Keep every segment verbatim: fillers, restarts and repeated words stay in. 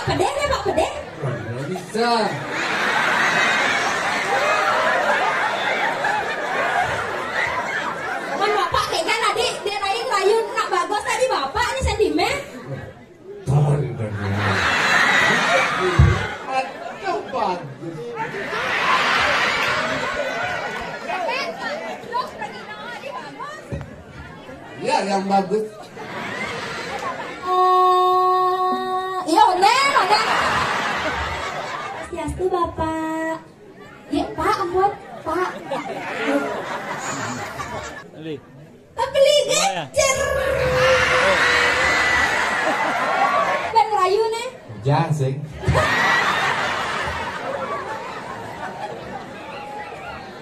Pedih ya, Pak, pedih? Nggak bisa. Kan Bapak kayak kan tadi dia lain rayu nak bagus tadi Bapak nih sentimen. Ton, ton, ton. Aduh, bagus. Ya, yang bagus. Eh, iya, bener, bener. Swastiastu, Bapak. Ya, Pak, ampun, Pak. Beli. Beli gecer. Ben rayu nih. Jangan sih.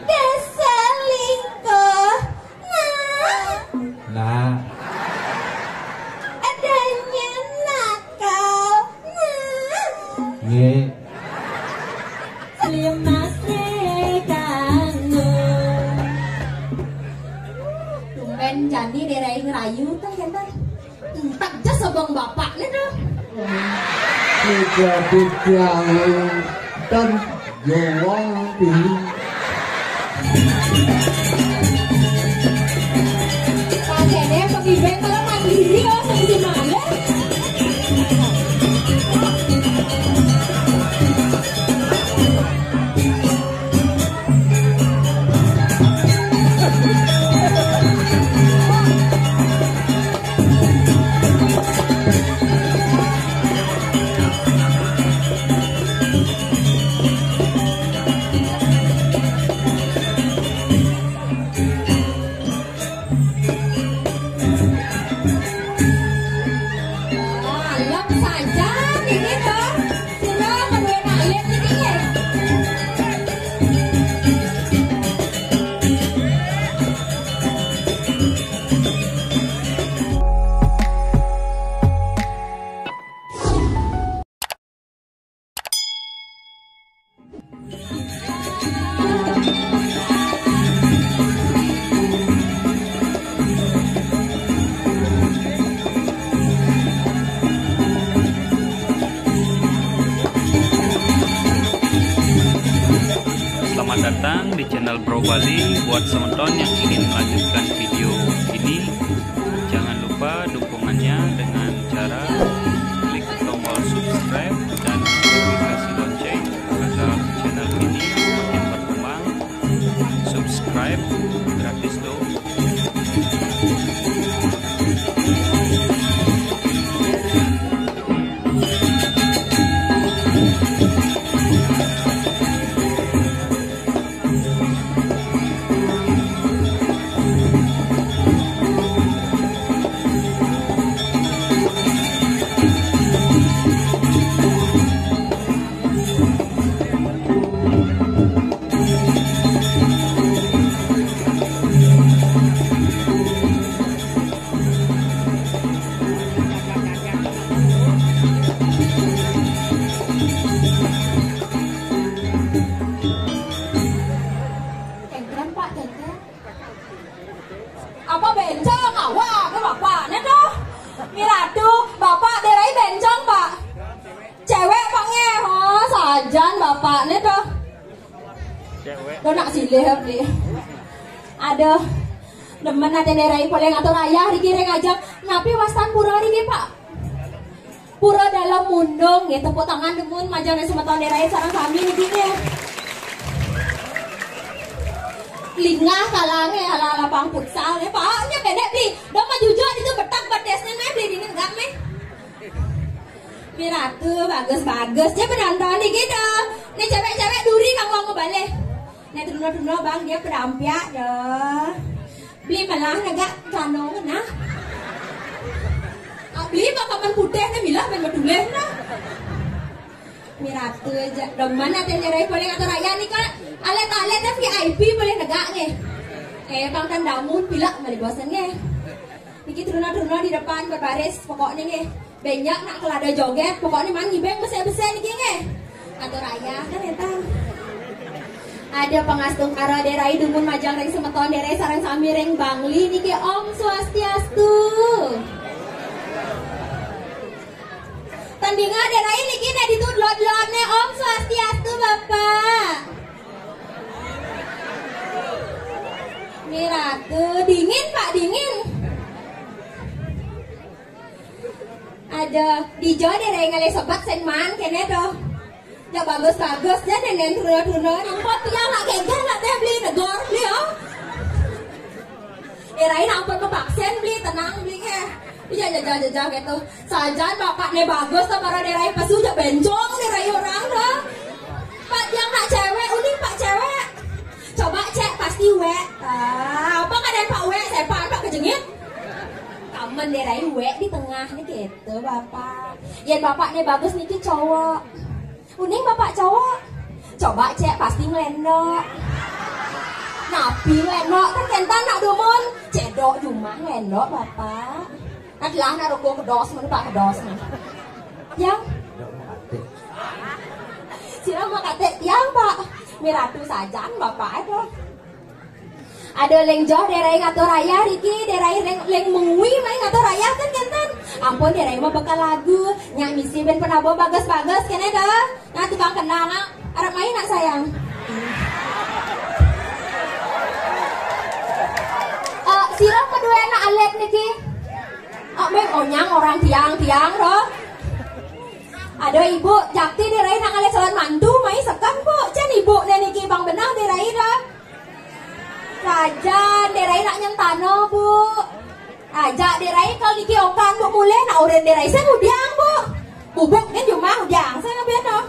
Keselingkuh. Nah. Nah. Adanya nakal. Nah. Nge. Limas kanggo. Tumben jani derai ngerayu kan kan. Entak jas abang bapak nih tuh. Tidak, tidak. Dan jawab ini. Pakai deh, pakai bengkel mandiri ya, sama si Maya. Alam saja ini tuh. Sudah kedua alit ini ya. Selamat datang di channel Bro Bali. Buat semeton yang ingin melanjutkan video ini, jangan lupa dukungannya dengan cara klik tombol subscribe dan notifikasi lonceng agar channel ini semakin berkembang. Subscribe gratis tuh. Kengkren, Pak, kengkren. Apa bencong? Awak ke bapak nih tuh. Miratu, bapak derai bencong, Pak. Cewek, Pak, nge. Oh, sajan bapak nih tuh. Cewek. Tuh nak silih, Bli. Aduh. Demen ate derai poleng atau rayah riki ring ajeng. Napi wastan pura riki, Pak? Pura Dalem Mundung, nggih, tepuk tangan dumun majeng ring semeton derai sareng sami niki, nggih. Lingah kalange ala lapang futsal, nggih, Pak. Nya pendek, Bli. Dong maju jujur itu betak betes nih, meh, Bli, dingin enggak, meh? Miratu, bagus-bagus. Nya penonton niki, dong. Nih, cewek-cewek duri kang wong ngebalih. Nih, teruna-teruna, Bang, dia pedampiak, dong. Beli malah negak kanong nah. Ah, beli makaman putih nih milah main betulis nah. Miratu aja. Demen ate derai poleng atau rayah nih, Kak. Alet-alet V I P boleh negak nih. Eh, Bang, kan damun pilak balik bosen nih. Niki teruna-teruna di depan berbaris pokoknya nih. Banyak nak kelada joget, pokoknya man ngibeng besar-besar niki nih. Atau rayah kan eta. Ada pangastungkara derai dumun majeng ring semeton derai sareng sami ring Bangli niki, Om Swastiastu. Tandingan daerah ini kita ditutup lot-lotnya. Om Swastiastu, Bapak. Miratu, dingin, Pak, dingin. Ada di Jawa daerah yang ngalih sebat sen man kene tuh. Ya bagus-bagus ya, nenen tuna-tuna. Ampun, tiang nak geger, nak teh beli negor, beli, oh. Daerah ini ampun, mepaksen beli, tenang beli, eh. Iya, jajah-jajah gitu. Sajan bapak ne bagus tuh, para daerah pesu, ja bencong daerah orang tuh. Pak, tiang nak cewek, uning pak cewek. Coba cek, pasti wek. Ah, apa kadang pak wek, sepan pak kejengit. Kamen daerah wek di tengah nih gitu, bapak. Yen bapak ne bagus niki cowok. Uning bapak cowok. Coba cek, pasti ngelendok. Napi ngelendok, kan kentan nak dumun. Cedok jumah ngelendok, bapak. Adalah nak rokok kedos, mana pak kedos nih. Yang? Sira mau kate tiang, Pak. Miratu sajan, bapak, aduh. Ada leng joh daerah ngatur ayah, Riki, daerah leng, leng mengui, main ngatur ayah, kan, kan, kan. Ampun, daerah mah bakal lagu. Nyak misi ben penabo bagus-bagus, kene dah. Nah, tukang kenal, nak. Arep main, nak, sayang. Eh, sira kedua anak alet niki. Oh, meh onyang orang tiang-tiang, roh. Ada ibu, jakti daerah nak ngalih calon mantu, mai sekan, Bu. Cen ibu ne niki bang benah daerah dah. Sajan daerah nak nyentano, Bu. Ajak daerah kalau niki okan, Bu, mulai nak urin daerah saya mudiang, Bu. Bubuk kan cuma mudiang, saya ngapain, no?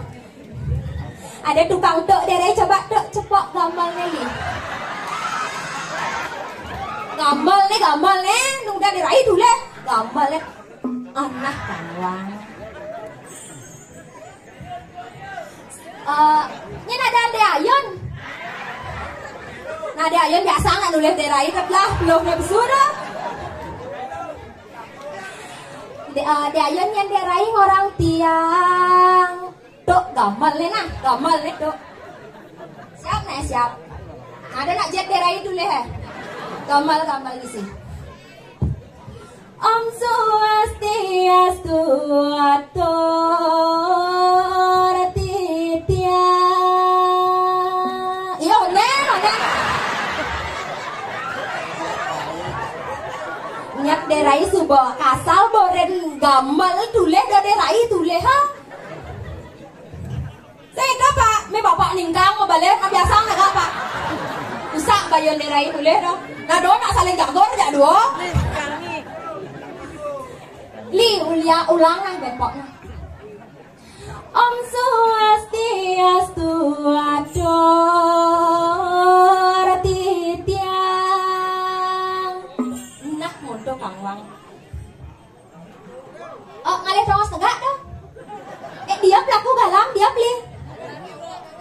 Ada tukang tuk daerah, coba tuk cepok gamal ne li. Gamal ne, gamal ne, nunggu daerah itu leh. Gamal ne. Anak bawang. Eh, ini ada Ade Ayun. Nah, Ade Ayun biasa nggak nulis daerah itu lah, belum dia besuruh. Ade, eh, Ade Ayun yang daerah orang tiang. Tuk, gamal nih nah, gamal nih tuk. Siap nih, siap. Ada nak jet daerah itu leh. Gamal, gamal isi. Om Swastiastu, atur titiang. Iya, bener, bener. Nyak daerah suba kasal boren gamal tuleh, da daerah tuleh, ha? Saya itu, Pak, me bapak ningkang, me balik, me biasa nggak, Pak? Usah bayun daerah tuleh, dong. Nah, dong, nak saling jagor, jak dua. Li, ulia, ulang lah, bepok lah. Om Swastiastu, atur titiang. Nah, mondo Kang Wang. Oh, ngalih tongos tegak tuh. Eh, diam pelaku galang, diam, Li.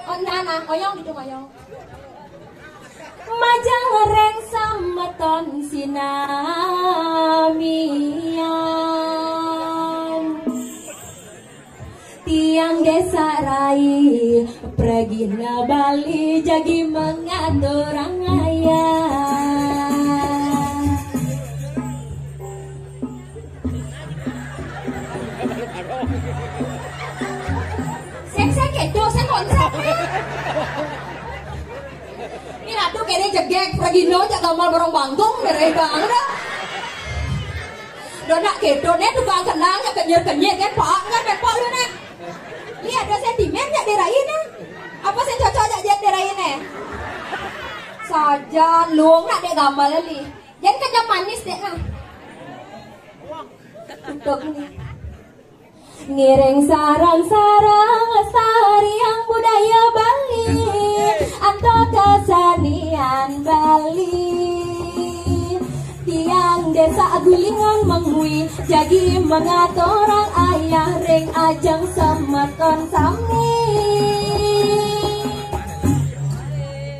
Oh, nah, nah, ngoyong gitu, ngoyong. Majeng reng semeton sinamian. Tiang desa rai, pragina Bali jagi mengaturang ayah. Sing, sing, kedo, sing konsep. Ini ratu kene jegek, pragina, jak gamal borong bangkung, berai bang, dah. Donak kedo, nih tukang kenang, jak kenyir-kenyir, kan, Pak? Kan, kan, Pak, lu, nih. Ini ada sentimen, jak dirain, nih. Apa sih cocok, jak, jak dirain, nih? Saja, luang, nak, dek gamal, li. Jangan kenyang manis, dek, nah. Untuk ini. Ngiring sarang-sarang lestariang budaya Bali, anto kesenian Bali. Tiang desa Gulingan mengui, jagi mengaturang ayah ring ajeng semeton sami.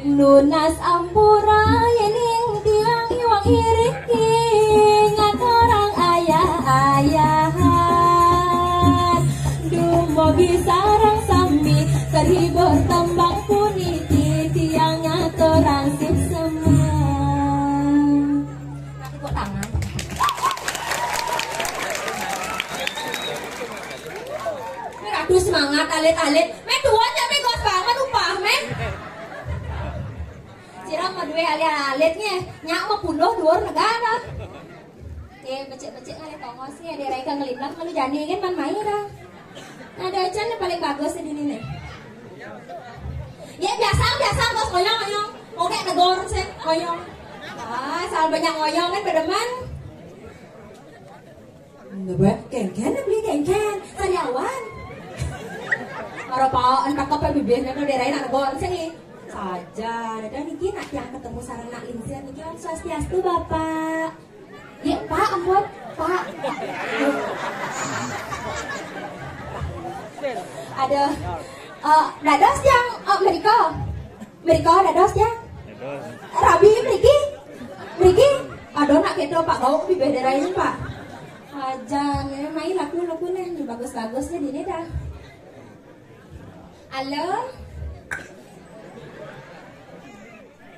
Nunas ampura yening tiang iwang iriki ngaturang ayah-ayahan. Dumugi sareng sami terhibur tembang puniki tiang ngaturang suksema. Tepuk tangan. Duh, semangat alit-alit. Meh, tuan ya, meh, gos banget upah, meh. Sira mah duwe alit-alit, nggih. Nyak mah punduh dhuwur negara. Nggih, becik-becik ngalih tongos, nggih, Dek Rai kang ngelindak, malu jani kan man mai dah. Ada aja nih paling bagus di sini nih. Ya, biasa, biasa, bos, ngoyong, ngoyong. Oke, negor sih, ngoyong. Ah, asal banyak ngoyong kan, bedemen. Nggak, kengken, beli kengken, sariawan. Para pawon, tak kepe bibirnya tuh, Dek Rai nak negor sih nih. Saja, ada niki nak yang ketemu sareng nak lingsir niki, Om Swastiastu, Bapak. Ya, Pak, ampun, Pak. Ada, eh, dados yang, eh, mriko. Mriko dados yang. Rabi mriki. Mriki. Aduh, nak kedo, Pak, bau bibir daerah ini, Pak. Aja, nih, main laku-laku nih, bagus-bagus nih, dini dah. Halo.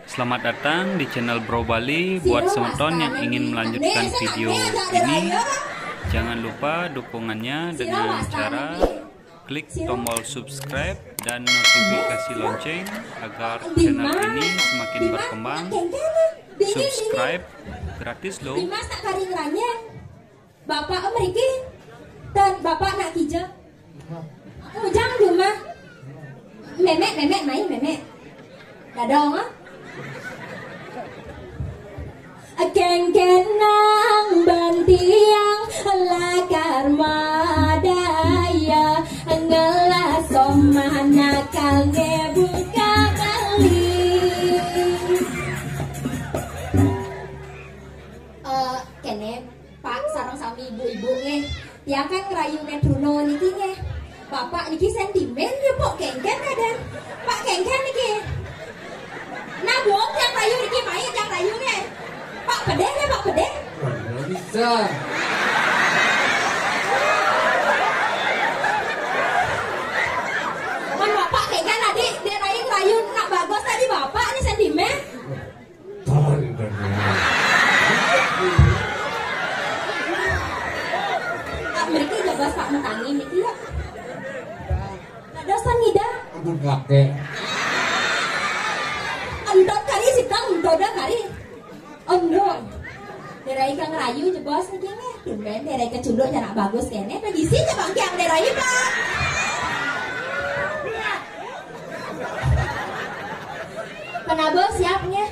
Selamat datang di channel Bro Bali. Buat semeton yang ingin melanjutkan video ini, jangan lupa dukungannya dengan cara klik tombol subscribe dan notifikasi lonceng agar channel ini semakin berkembang. Subscribe gratis loh. Dimas tak kari ngeranyel. Bapak mriki dan bapak nak kija. Ujang di rumah. Memek, memek, main memek. Dadong, ah. Kengken nang bantiang lakar madaya, ngelas omah nakal ngebuka beli. Eh, kene, Pak, sareng sami ibu-ibu nggih. Tiang kan ngrayu Nedruno niki nggih. Bapak niki sentimen ya, Pak, kengken kadang. Pak, kengken niki. Nah, buat tiang rayu niki, mai tiang rayu nggih. Pak Pedeh nggih, Pak Pedeh. Mana bisa. Kan Bapak kengken tadi, dia rayu, rayu nak bagus tadi Bapak ini sentimen. Ton, ton, ton. Pak, mriki jebos Pak metangi niki ya. Dados tan ngidang. Ampun, kakek. Entot kari sikang, entot dah kari. Ondo. Derai kang rayu jebos niki nggih. Tumben derai kecunduk jarak bagus kene. Pegisi coba kiang derai, Pak. Penabur siap nggih.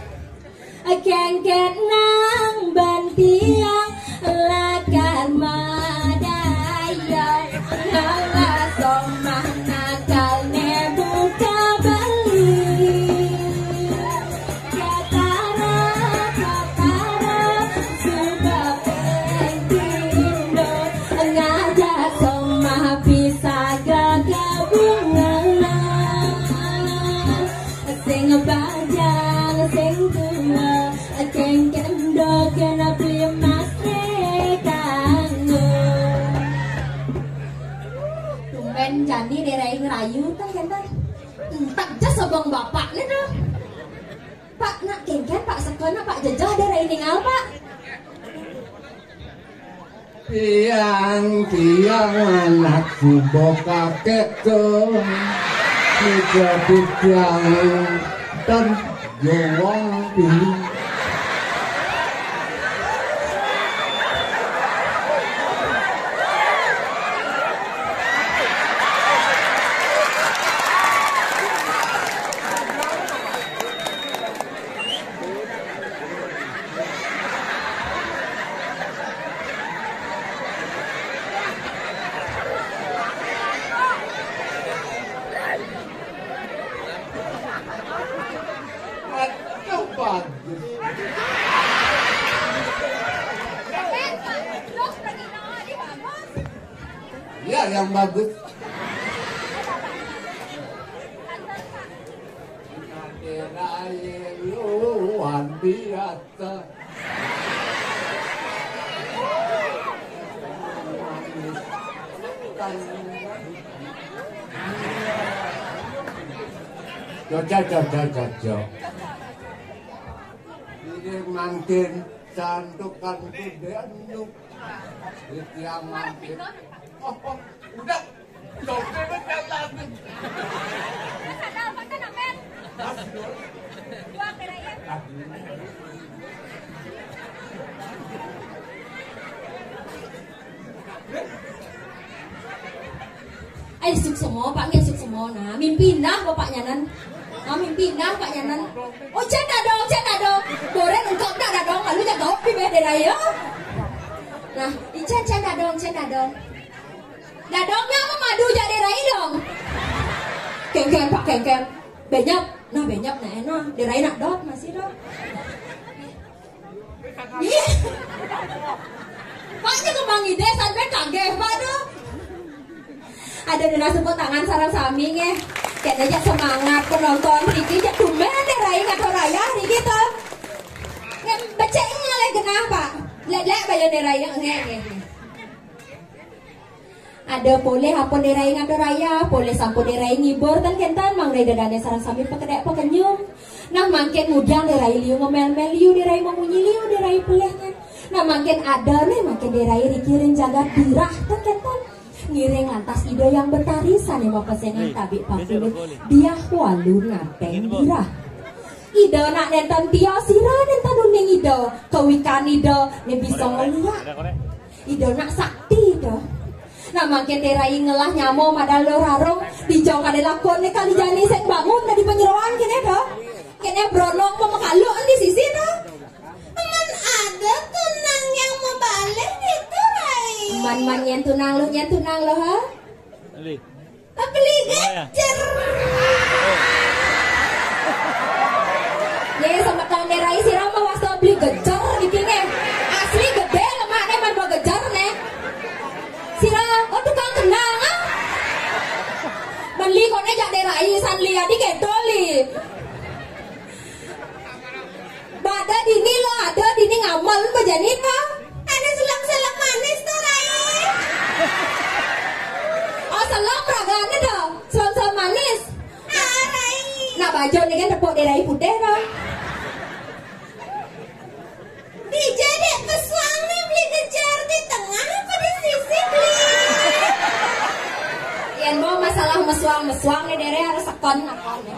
Kengken nang bantiang lakar madaya, ngalas omah nakal ne buka beli. Katara, katara, suba pengkindo, ngajak omah bisa gagabungan. Sing bajang, sing tua, kengken dogen api mas kanggo. Tumben jani derai ngerayu teh kenten. Entek jas obong bapak nih tuh. Pak, nak kengken, Pak, sekena, Pak, jejah derai ningal, Pak. Tiang, tiang anak suba kakek ke, tiga tiang dan jawang pilih. Aduh, bagus. Ya, yang bagus. Luar biasa. Jojo, jojo, jojo. Ini mangkin santukan kuda anu. Iki mangkin. Oh, oh, udah. Joget. Eh, suksma, Pak nggih suksma. Nah, mimpi nah Bapak nyanan. Nah, mimpi nah Pak nyanan. Oh, cen dadong, cen dadong. Goreng engkau nak dadong, lalu jaga kopi beh dera ya. Nah, icen cen dadong, cen dadong. Dadongnya mau madu jak dera dong. Kengkeng, Pak, kengkeng. Benyap. Nah, benyap nah, nah. Dera nak dot masih dong. Ih. Pak, jangan mangide sampai kageh, Pak, tuh. Ada dena tepuk tangan sareng sami nggih. Kene jak semangat penonton riki, jak tumben deh rai ngatur raya riki to. Nggih, becik ngalih genah, Pak. Lek-lek bayo deh rai nggih, nggih, nggih. Ada polih ampun deh rai ngatur raya, polih sampun deh rai ngibur, ten kenten mangda dane sareng sami pekedek pekenyum. Nah, mangkin mudang deh rai liu ngemel-mel liu, deh rai memunyi liu, deh rai pelih nyen. Nah, mangkin ada nih, mangkin deh rai riki ring jagat birah, ten kenten. Ngiring lantas Ida Yang Betari sane mapesengan tabik pakulit diah walu nanteng birah. Ida nak nenten tia sira nenten uning Ida, kawikan Ida ne bisa ngeliat. Ida nak sakti Ida. Nah, mangkin deh rai ngelah nyama madal lo rarung, dija kade lakon ne kali jani sek bangun dadi penyeroan kene Ida. Kene bronong pemekaluk di sisi Ida. Man ada tunang yang mabalih gitu, Rai. Man, man, nyen tunang lu, nyen tunang lu, ha? Beli gejer. Ye, semeton deh rai sira mawasta beli gejer iki nggih. Asli gede lemakne man bawa gejer ne. Sira, oh, tukang kenang, ah. Beli kone jak deh rai san li adi gedol li. Bada dini lo, ada dini ngamal bejani to. Ada selam-selam manis to, Rai. Oh, selam ragane to. Selam-selam manis. Ah, Rai. Nah, baju ni kan tepuk deh rai putih to. Dija dek pesuang ne beli gejer di tengah apa di sisi beli? Yen mau masalah mesuang-mesuang ne dere harus sekon apa ne?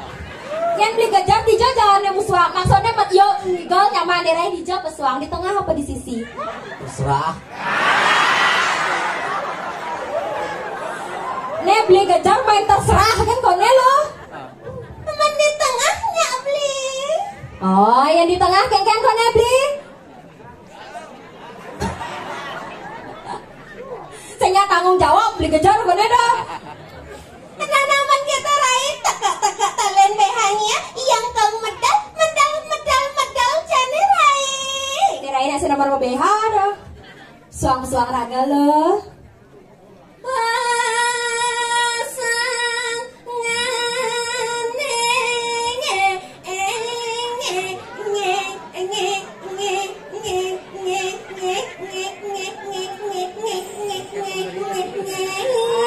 Yen beli gejer dija jangan ne mesuang. Maksudnya met yo gol nyaman dere dija pesuang di tengah apa di sisi? Terserah. Ne beli gejer main terserah kan kone lo. Teman di tengah nyak beli. Oh, yang di tengah kengkeng kone beli. Sing nyak tanggung jawab beli gejer kone dah. Nanaman kita rai tegak-tegak talen behanya yang kau medal, medal, medal, medal jane rai. Ini rai nak sing nomor beha dah. Suang-suang raga lo.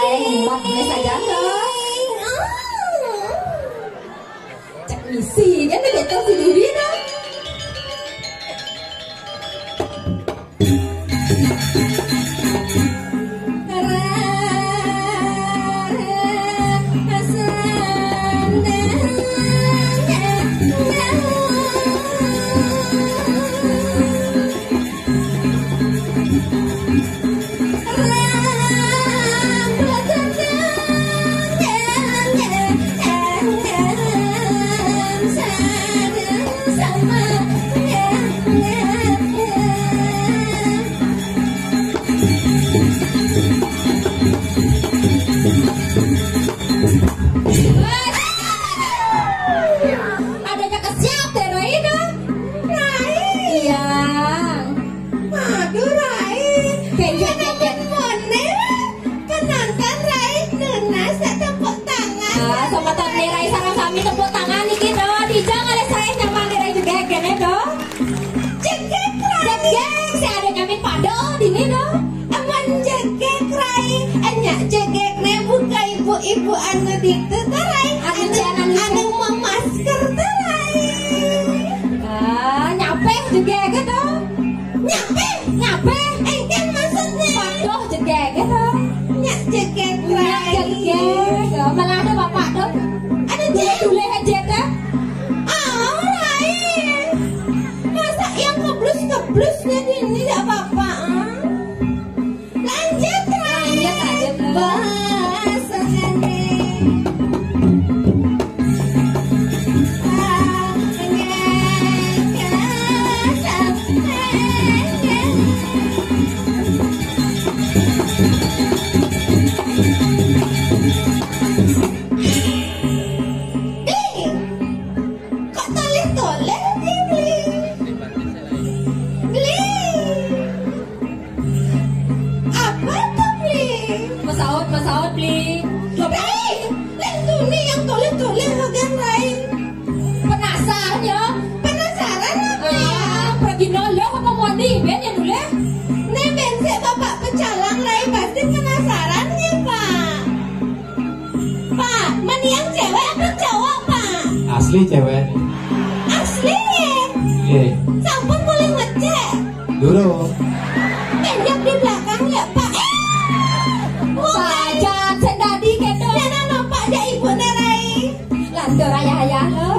Ai, mat, boleh saja, Kak. Cek misi, kan, begitu si Didi, kan? Adanya kesiap deh, Rai, dah. Rai. Iya. Aduh, Rai. Pengen, pengen. Mone, Rai. Penonton, Rai. Tunas, tepuk tangan. Ah, sobat Rai, sarang sami tepuk tangan niki, dah. Dija ngalih saya nyaman, Rai juga, kene, dah. Jegeg, Rai. Jegeg, saya ada nyamin pada dini, dah. Aman jegeg, Rai. Enyak jegeg, ne buka ibu-ibu anu ditu, to, Rai. Anu anu, anu memasker, to, Rai. Ah, nyapeh jegeg, to. Nyapeh, nyapeh. Engken maksudnya. Padoh jegeg, to. Nyak jegeg, Rai. Nyak jegeg. Malah ada bapak, to. Ada jegeg. Boleh aja, to. Oh, Rai. Masa yang keblus-keblus jadi ini nggak apa-apa, ah? Lanjut, Rai. Lanjut, lanjut, Rai. Bahas Ini yang tulis-tulis bagian lain. Penasaran ya? Penasaran apa ya? Ah, pergi noleh apa mandi, ben ya noleh? Nih ben sik bapak pecalang lain pasti penasaran ya, Pak. Pak, meniang cewek apa cowok, Pak? Asli cewek. Asli ya? Iya. Sampun boleh ngecek? Dulu. Injak di belakang ya, Pak. Eh! Sajan sing dadi kedo. Jangan lupa ada ibu nerai. Lantur ayah-ayah lo.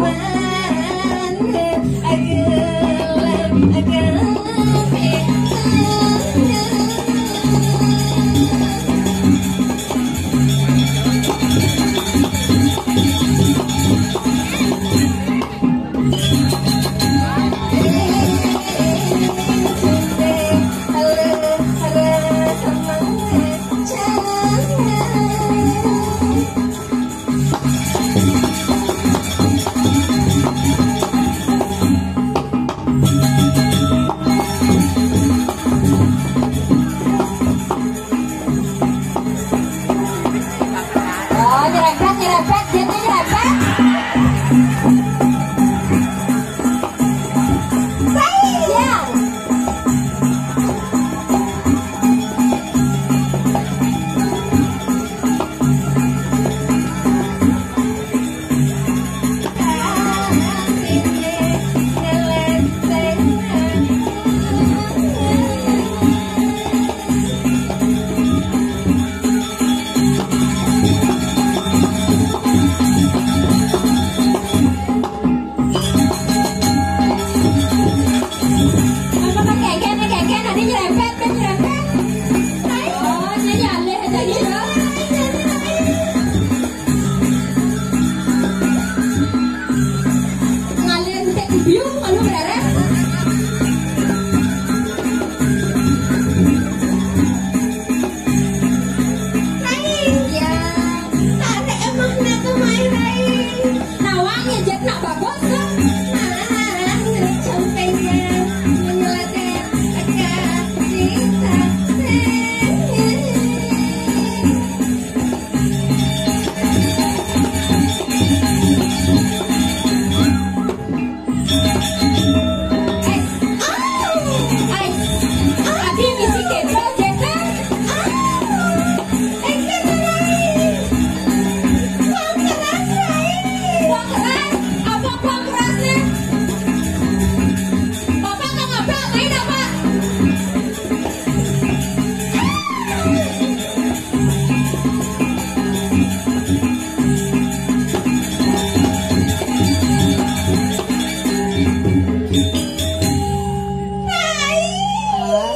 Oh, nyerempet, nyerempet, dia tuh nyerempet. Sayang. Apa pakai ken, pakai ken, ada nyerempet, kan nyerempet. Oh, jadi alih aja gitu. Ngalir cek biung, kalau berarti. Rai. Ya. Tarik emang nak main, Rai. Nawang ya, Jet, nak bagus, kan? Nah, sampainya menyelesaikan cinta.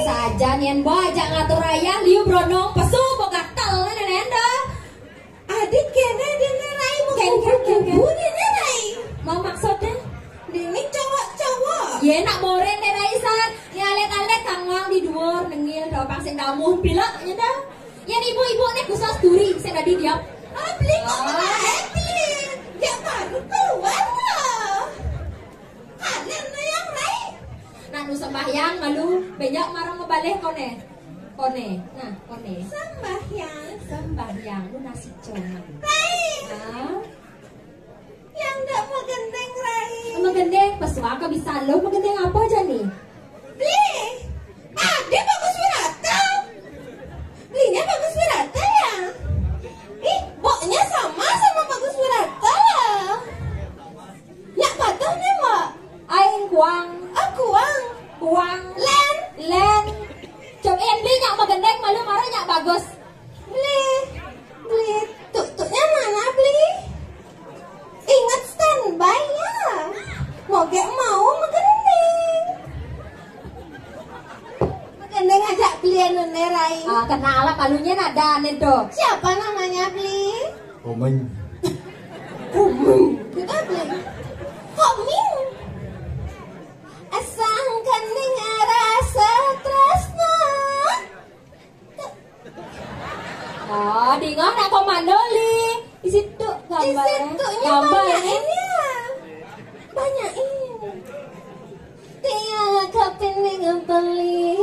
Sajan yen mbok ajak ngatur ayah, liu brondong pesu, mbok gatel ngene, Nendo. Adik kene dene Rai, mau kubu-kubu dene Rai. Mau maksudnya? Dene cowok-cowok. Ye, nak moren dene Rai san. Ye, alet-alet kangwang di duwur, nengil, do pang sing damuh, pilek, Nendo. Yen ibu-ibu nek khusus duri, sing dadi diam. Ah, beli kok bae, beli. Ya baru keluar loh. Kalian yang Rai. Nak nu sembahyang malu, bejak marang ngebalih kone. Kone, nah, kone. Sembahyang. Sembahyang, lu nasi coma. Rai. Hah? Yang ndak megendeng, Rai. Megendeng, pesuaka bisa lo megendeng apa aja nih? Beli. Ada Bagus Wirata. Belinya Bagus Wirata ya? Ih, boknya sama sama Bagus Wirata lah. Nyak patuh nih, Mbak. Aing kuang. Ah, kuang. Kuang. Len. Len. Coba yang beli nyak megendeng malu marah nyak bagus. Beli, beli, tuk-tuknya mana, beli? Ingat standby ya. Mau gak mau megendeng. Megendeng aja beli anu nerai. Ah, kenal lah, palunya nada nih tuh. Siapa namanya, beli? Komeng. Komeng. Kita beli. Komeng. Asangkan ning rasa tresno. Oh, dingah nak komando, Li. Di situ gambar. Di situ gambar. Banyak ini ya. Banyak ini. Dia kepining beli.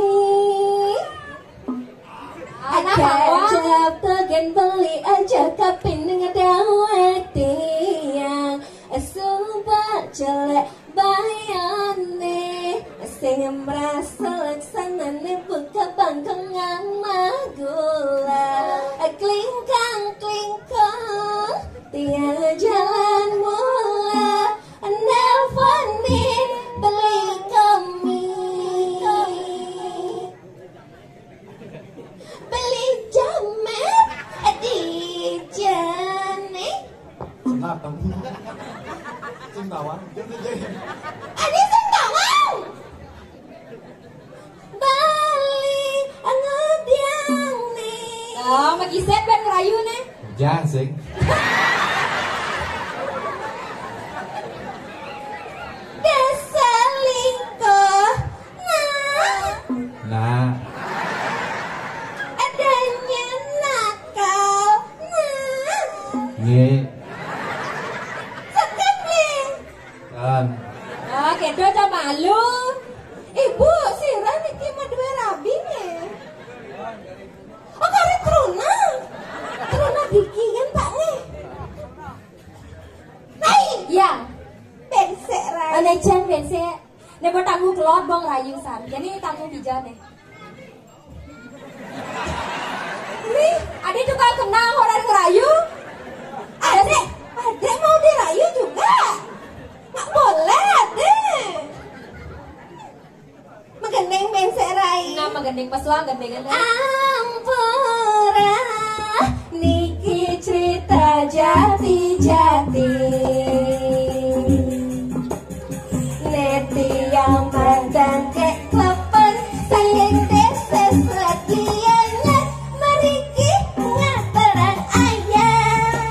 Anak apa? Apa gen beli aja kapining dewek tiang. Suba jelek bayane sing merasa laksanane buka bangkeng ngang magula. Klingkang klingkong tiang jalan mula. Nelponin beli kami. Beli jamet di jane. Sing tawang. Sing tawang. Adi sing tawang. Beli ngudiang nih. Oh, magisep ben ngerayu nih. Jangan sing. Dasar lingkuh. Nah. Nah. Adanya nakal. Nah. Nggih. Sekep nih. Kan. Ah, kedo aja malu. Ibu, sira niki madue rabi nih. Oh, kare truna. Truna biki kan, Pak, nih. Hai. Iya. Bensek, Rai. Ane jan bensek. Nek mau tanggu kelor bong rayu san. Jadi tanggu hijau nih. Nih, ada tukang kenang orang ngerayu. Adek, adek mau dirayu juga. Nggak boleh, adek. Magending bensek rai. Nah, magending pesuang gendingan deh. Ampura, niki cerita jati-jati. Neti yang matang kek klepen, sayang desa sekiannya, meriki ngateran ayah.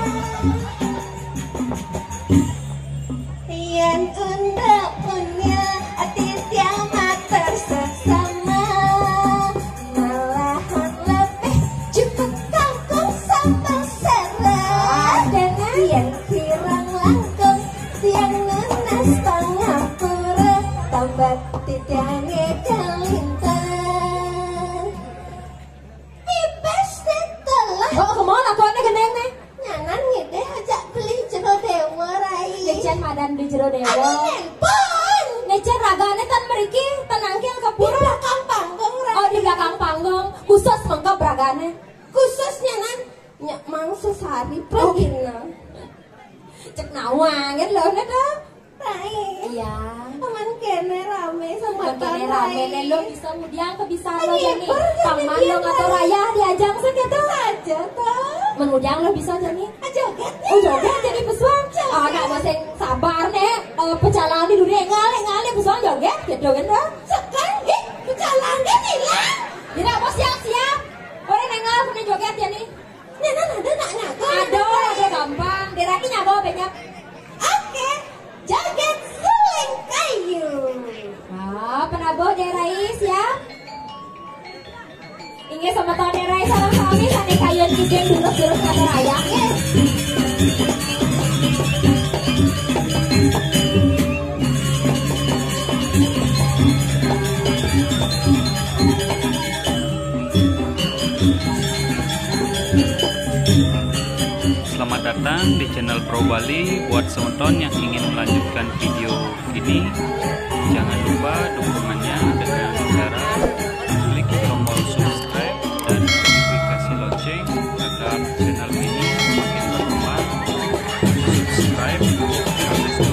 Yen unduk punya ati tiang matur seksama, malahan lebih cukup kangkung sambal serai. Yen kirang langkung tiang nunas pangampura, tambah titiange kalintang. Pipis telah. Oh, kemol aku ane geneng nih. Nyanan ngidih ajak beli jero dewa, Rai. Lecen madan beli jero dewa. Anu nelpon. Lecen ragane tan mriki, tan nangkil ke pura. Di belakang panggung, Rai. Oh, di belakang panggung. Khusus mengko ragane. Khusus nyanan. Nyak mangsa sari pragina. Cek nawang kan lho, nek to? Rai. Iya. Aman kene rame sama. Aman kene rame, rai. Nek lo bisa ngudiang ke bisa lo. Ayo, jani. Paman lo atau raya diajang sik ya to? Aja to. Mengudiang lo bisa jani. Ah, joget. Oh, joget jadi pesuang. Joget. Ah, nak masih sabar nek. Eh, pecalang di dunia ngalih-ngalih pesuang joget gitu kan, Bro? Sekarang, ih, pecalang dia hilang. Tidak mau siap-siap. Boleh nengah, boleh joget ya nih. Nyanan ada nak nyago? Ada, ada gampang. Dera ki nyago banyak. Oke, joget suling kayu. Ah, penabuh Derai siap. Inggih semeton Derai sareng sami sane kayun kiding durus-durus ngatur ayah nggih. Selamat datang di channel Pro Bali. Buat semeton yang ingin melanjutkan video ini, jangan lupa dukungannya dengan cara klik tombol subscribe dan notifikasi lonceng agar channel ini semakin berkembang. Subscribe, habis itu